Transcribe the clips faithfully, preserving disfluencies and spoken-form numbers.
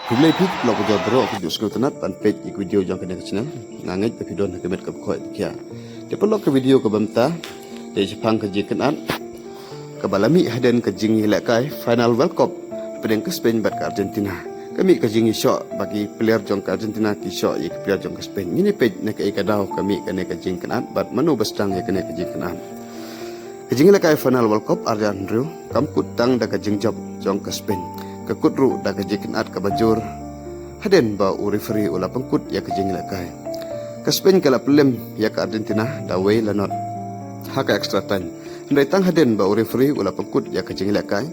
Khublei phi ki paralok baroh, ka jingïasnoh tynnat ban peit ïa ka video jong kane ka channel. Nga ngeit ba phi don ha ka met kaba khoit ba khiah. Te paralok, ka video kaba mynta, te shaphang ka jingkynad kaba la mih hadien ka jingïalehkai final World Cup hapdeng ka Spain bad ka Argentina. Ka mih ka jingïasoh ba ki player jong ka Argentina ki shoh ïa ki player jong ka Spain. Ngin ïa peit na kaei ka daw ka mih kane ka jingkynad bad mano ba sdang ïa kane ka jingkynad. Ka jingïalehkai final World Cup ar hajar hynriew kam kut tang da ka jingjop jong ka Spain. Ka kut ruh da ka jingkynad kaba jur hadien ba u referee u la pynkut ïa ka jingïalehkai. Ka Spain ka la pynlem ïa ka Argentina da wei la not ha ka extra time. Hynrei tang hadien ba u referee u la pynkut ïa ka jingïalehkai,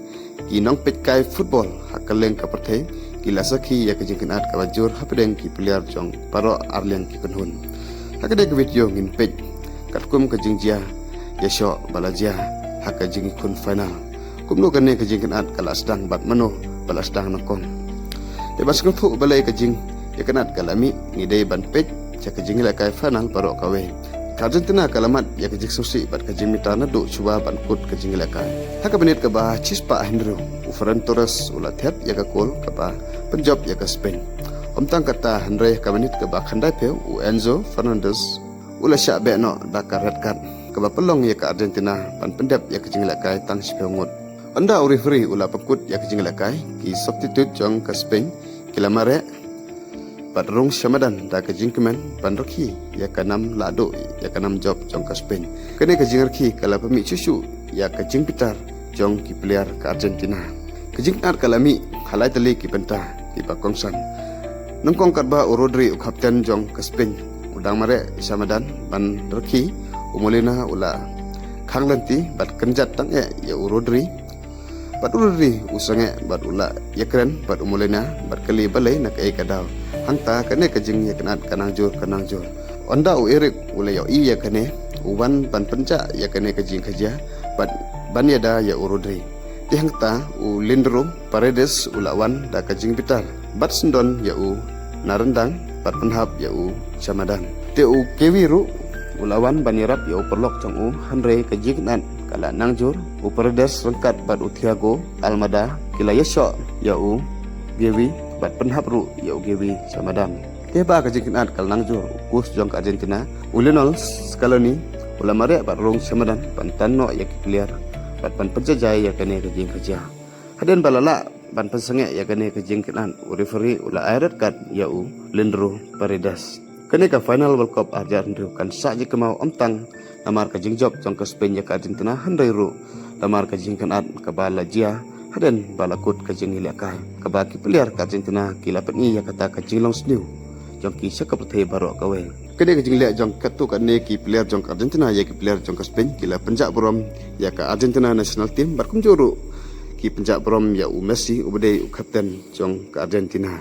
ki nongpeitkai football ha kylleng ka pyrthei ki la sakhi ïa ka jingkynad kaba jur hapdeng ki player jong baroh arliang ki kynhun. Ha kane ka video ngin peit katkum ka jingjia ïasoh ba la jia ha ka jingïakhun final, kumno kane ka jingkynad ka la sdang bad mano ba la sdang nyngkong. Te ban sngewthuh balei ka jingïakynad ka la mih, ngi dei ban peit sha ka jingïalehkai final baroh kawei. Ka Argentina ka la mad ïa ka jingsngewsih bad ka jingmyntoi naduh shuwa ban kut ka jingïalehkai. Ha ka minit kaba shispah hynriew, u Ferran Torres u la thied ïa ka kol kaba pynjop ïa ka Spain. Ym tang katta, hynrei ha ka minit kaba khyndaiphew, u Enzo Fernandez u la shah beh noh da ka red card kaba pynlong ïa ka Argentina ban pyndep ïa ka jingïalehkai tang shiphew ngut. Ynda u referee u la pynkut ïa ka jingïalehkai, ki substitute jong ka Spain ki la mareh bad rung sha madan da ka jingkmen ban rkhie ïa ka nam lahduh ïa ka nam jop jong ka Spain. Kane ka jingrkhie ka la pynmih shuh shuh ïa ka jingbitar jong ki player ka Argentina. Ka jingkynad ka la mih ha lai tylli ki bynta kiba kongsan. Nyngkong katba u Rodri, u kapten jong ka Spain, u dang mareh sha madan ban rkhie, u Molina u la khang lynti bad kynjat tang eh ïa u Rodri. Bad u Rodri u sangeh bad u la ïakren bad u Molina bad kylli balei, na kaei ka daw. Hangta kane ka jingïakynad ka nang jur, ka nang jur. Ynda u Eric u la ïohi ïa kane, u wan ban pynjah ïa kane ka jingkajia bad ban ïada ïa u Rodri. Te hangta u Leandro Paredes u la wan da ka jingbitar bad sngewdon ïa u na ryndang bad pynhap ïa u sha madan. Te u Gavi ruh u la wan ban ïarap ïa u paralok jong u, hynrei ka jingkynad ka la nang jur. U Paredes ryngkat bad u Thiago Almada ki la ïasoh ïa u Gavi bad pynhap ruh ïa u Gavi sha madan. Te ba ka jingkynad ka la nang jur, u coach jong ka Argentina, u Lionel Scaloni, u la mareh bad rung sha madan ban tan noh ïa ki player bad ban pynjajai ïa kane ka jingkajia. Hadien ba la lah ban pynsangeh ïa kane ka jingkynad, u referee u la ai red card ïa u Leandro Paredes. Kane ka final World Cup ar hajar hynriew kan sah jingkynmaw ym tang namar ka jingjop jong ka Spain ïa ka Argentina, hynrei ruh namar ka jingkynad kaba la jia hadien ba la kut ka jingïalehkai, kaba ki player ka Argentina ki la pyni ïa kata ka jinglong sniew jong ki sha ka pyrthei baroh kawei. Kane ka jingleh jong katto katne ki player jong ka Argentina ïa ki player jong ka Spain ki la pynjah burom ïa ka Argentina national team bad kumjuh ruh ki pynjah burom ïa u Messi uba dei u kapten jong ka Argentina.